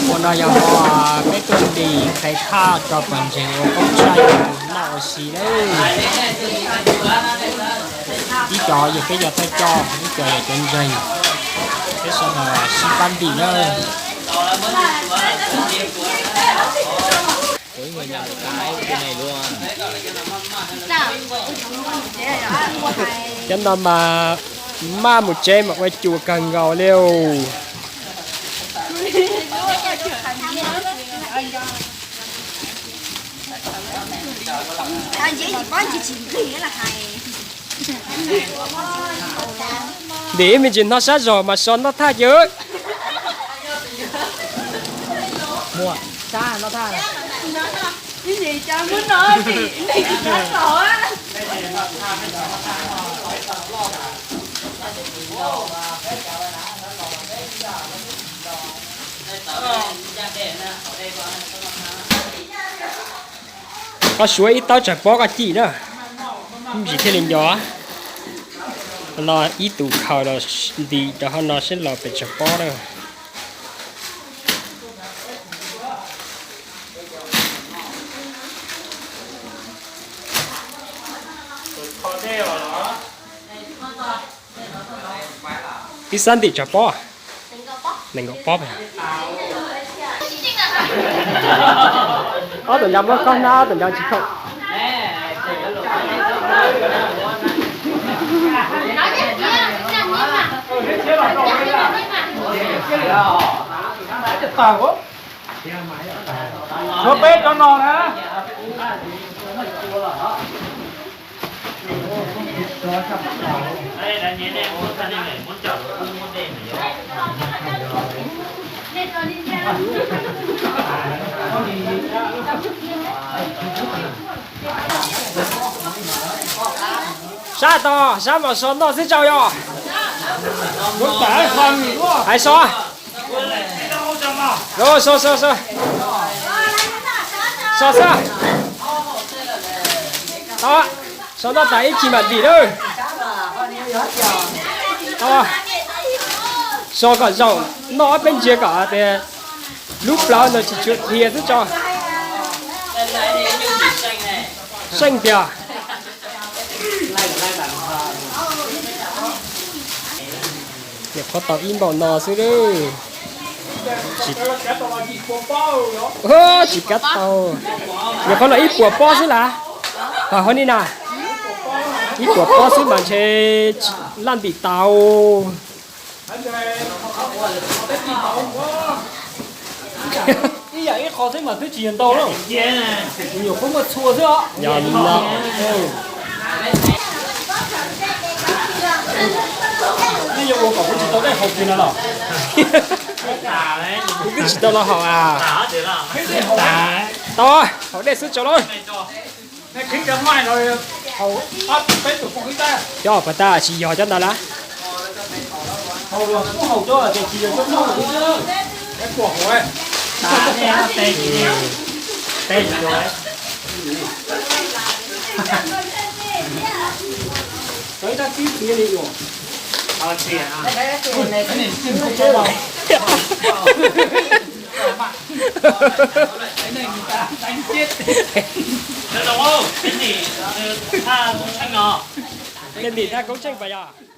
Ua no yog peb tuaj ntim qe thaj rau pawg ntseeg ua poob tshaj yus noj ua si lawm. Ib co yog peb cov thawj coj, ib co yog cov ntseeg, peb sawv daws sib pab ntim na. Cov no mas maj mus tsev mas ua cuag kawg nkaus li. Ntim ib me ntsis hnov sab zog mas so noj thaj ces. Koj suav ib taub tshav pob koj cim na, ib ntsis thiaj li nco. No ib tug khaws los ntim rau hauv no seb los pes tshav pob na. Ib xab ntim tshav pob, nees nkaum pob. Ob tug nco muab koj hnab, ob tug nco tsis khoom. Suav peb cov no na. Sab tod, sab mas so noj xwb tsaug yog. Hais so. So, so, so, so. So xwb. Tau, so noj tas ib chim mam ntim lawm. Tau, so kom zaum noj ob peb ntsiav kom tias lub plawv no tsis tshua dhia xwb tso. Seej tiag. Nyuam qhuav tau ib npaum no xwb lawm. Tsis kav tau. Nyuam qhuav no ib puas pob xwb las. Pab hauv ni na, ib puas pob xwb mas ntshe laj ntim tau. Ib yam ib qho xwb mas twb tsis yog ntau lawm. Nyuam qhuav muaj txhua xwb os. Yog li no. Nej yuav ua kom kuv tsis tau dej haus kiag no los? Kuv twb tsis tau los haus a. Tau, haus dej xwb tso lauj. Cov pas tas tsis yog cov ntawd lawm. Tej ntim thaj koob tsheej pas yog.